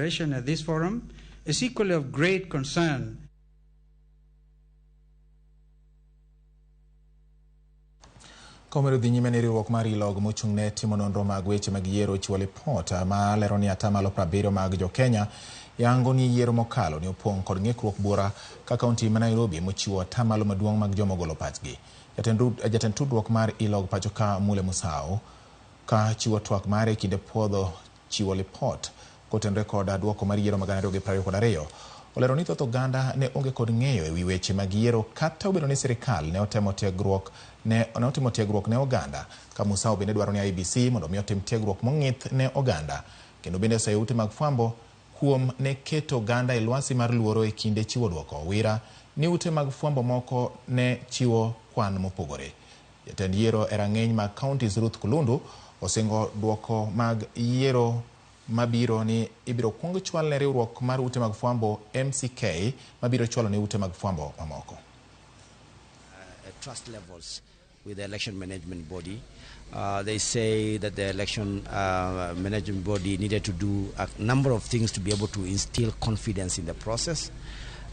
At this forum is equally of great concern. Komedo dhi nyime ni riwruok mar ILOG mochung' ne timo nonro mag weche mag yiero ochiwo lipot ma lero ni atamalo 70 mag jo-Kenya yango ni yiero mokalo ne opong' kod ng'ikruok buora ka kaunti ma Nairobi mochiwo atamalo maduong' mag joma ogolo pachgi. Jatend tudruok mar ILOG pacho ka Mule Musau ka chiwo twak mare e kinde puodho chiwo lipot kotenore kod duoko mar yiero mag 2022. Olero ni thoth oganda ne onge kod ng'eyo ewi weche mag yiero kata obedo ni sirikal ne otemo tiegruok ne otimo tiegruok ne oganda ka Musau bende dwaro ni IEBC mondo mi otim tiegruok mong'ith ne oganda kendo bende oseyo ute mag fwambo kuom ne keto oganda e lwasi mar luoro e kinde chiwo duoko. Wira ni ute mag fwambo moko ne chiwo kwan mopogore. Jatend yiero e rang'iny mag counties Ruth Kulundu osingo duoko mag yiero mabiro ni ibiro kuong chwal ne riwruok mar ute mag fwambo MCK mabiro chwalo ne ute mag fwambo mamoko. Trust levels with the election management body. They say that the election management body needed to do a number of things to be able to instill confidence in the process.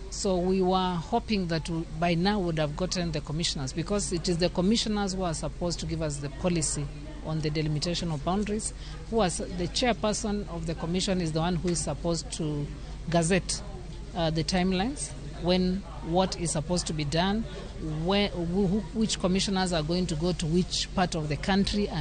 So we were hoping that by now we would have gotten the commissioners, because it is the commissioners who are supposed to give us the policy on the delimitation of boundaries. Who was the chairperson of the commission is the one who is supposed to gazette the timelines, when what is supposed to be done, where, which commissioners are going to go to which part of the country, and